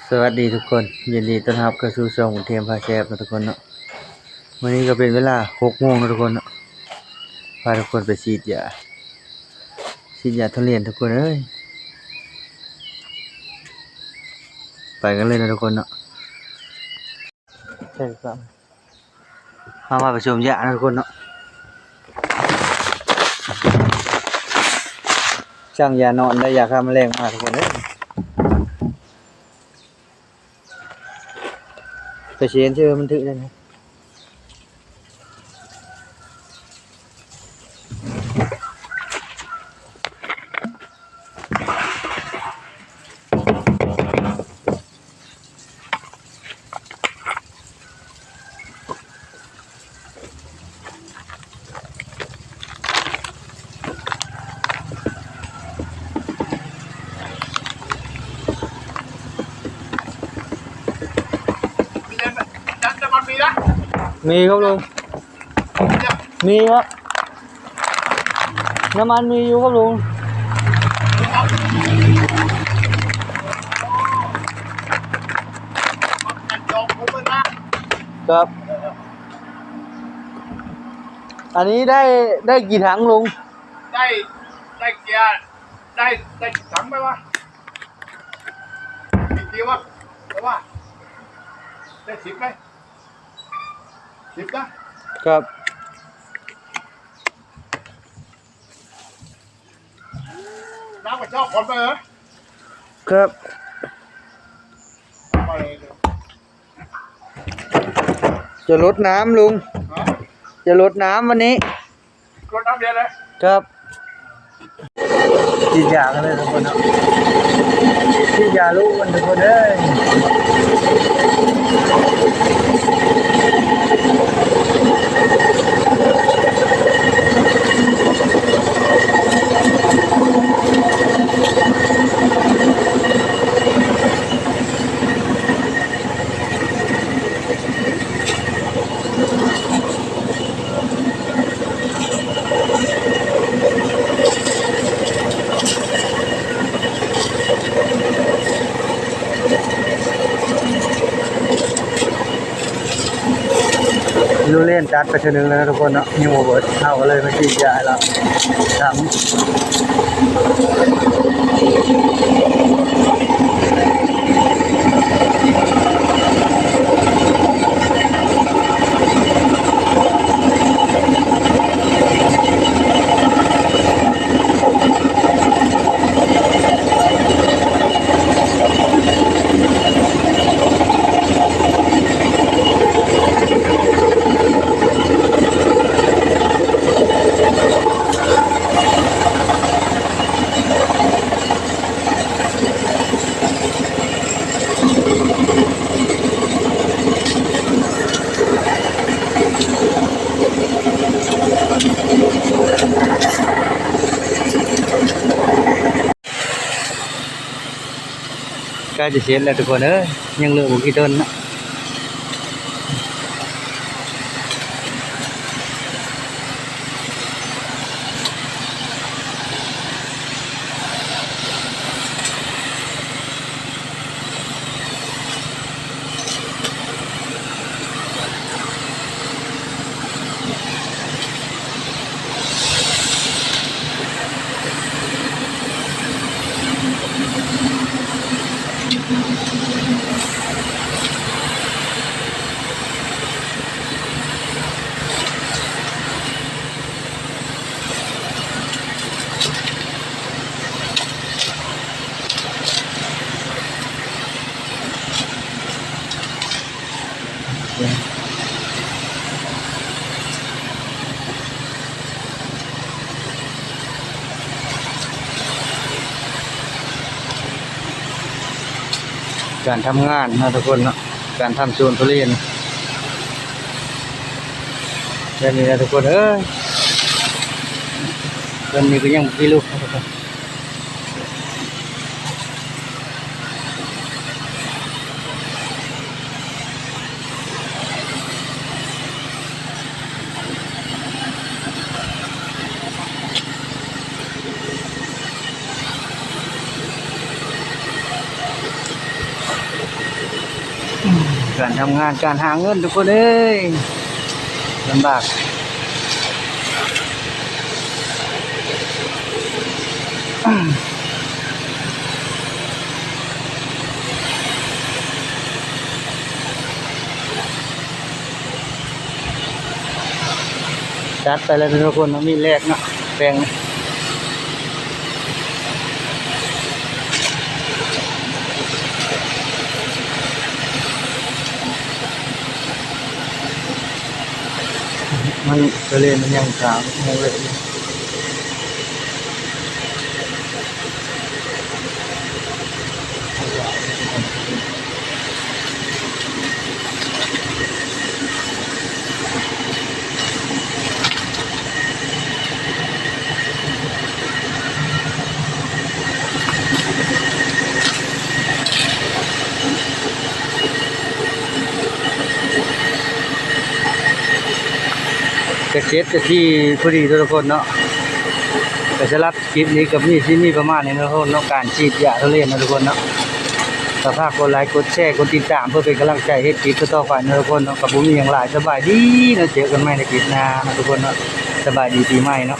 ສະຫວັດດີທຸກຄົນ, ຍິນດີຕ້ອນຮັບເຂົ້າສູ່ຊ່ອງບຸນເທມພາແຊບເນາະທຸກຄົນເນາະ. ມື້ນີ້ກໍເປັນເວລາຫົກໂມງເນາະທຸກຄົນເນາະ, ພາທຸກຄົນໄປສີດຢາ ສີດຢາທຸລຽນທຸກຄົນເອີຍ. ໄປກັນເລີຍເນາະທຸກຄົນເນາະ. ເຮົາມາໄປຊົມຢາເນາະທຸກຄົນເນາະ. ສັ່ງຢານອນ ໄດ້ຢາຂ້າມະແລງມາທຸກຄົນເອີຍ. ໄປເຊັນຊື່ມັນຖືກແລ້ວນະ. ມີครับลุง มีครับ น้ำมันมีอยู่ครับลุง ครับ อันนี้ได้ ได้กี่ถังลุง ได้ ได้เกียร์ ได้ ได้กี่ถังไปวะ กี่วะ แต่ว่า ได้สิบไหม สิบนะ ครับ น้ำกระชอกผลไปเหรอ ครับ ไปเลย จะรดน้ำลุง ฮะ จะรดน้ำวันนี้ รดน้ำเย็นเลย ครับ ฉีดยากันเลยทุกคนเนาะ ฉีดยาลูกมันทุกคนเอ้ย. ລູເລນຕັດໄປເທື່ອໜຶ່ງແລ້ວນະທຸກຄົນເນາະ ຍັງບໍ່ເບິດ ເຮົາກໍເລີຍມາສີດຢາໃຫ້ລາວ ໃກ້ຈະເສັດແລ້ວທຸກຄົນເອີຍ ຍັງເຫຼືອບໍ່ກີ່ຕົ້ນເນາະ. ການທຳງານເນາະທຸກຄົນເນາະ ການທຳສວນທຸລຽນ ແບບນີ້ແຫຼະທຸກຄົນເອີຍ. ເພິ່ນນີ້ກໍຍັງບໍ່ມີລູກເນາະທຸກຄົນ. ການທຳງານ ການຫາເງິນ ທຸກຄົນເອີຍ ລຳບາກ. ຕັດໄປແລ້ວທຸກຄົນເນາະ ມີດແລກເນາະ ແປງ ມັນ ທະເລມັນຍັງຂາວ ຍັງເລີກ. ກະເຈັດນາທີພໍດີທຸກຄົນເນາະ ກະສຳລັບ ຄລິບນີ້ກໍມີ ຊິມີປະມານນີ້ເນາະທຸກຄົນເນາະ ການສີດຢາທຸເລນເນາະທຸກຄົນເນາະ. ກໍຝາກກົດໄລ ກົດແຊ ກົດຕິດຕາມ ເພື່ອເປັນກຳລັງໃຈເຮັດຄລິບຕໍ່ໆໄປເນາະທຸກຄົນເນາະ. ກໍບໍ່ມີຫຍັງຫຼາຍ ສະບາຍດີເນາະ ເຈີກັນໃໝ່ໃນຄລິບໜ້າເນາະທຸກຄົນເນາະ. ສະບາຍດີປີໃໝ່ເນາະ.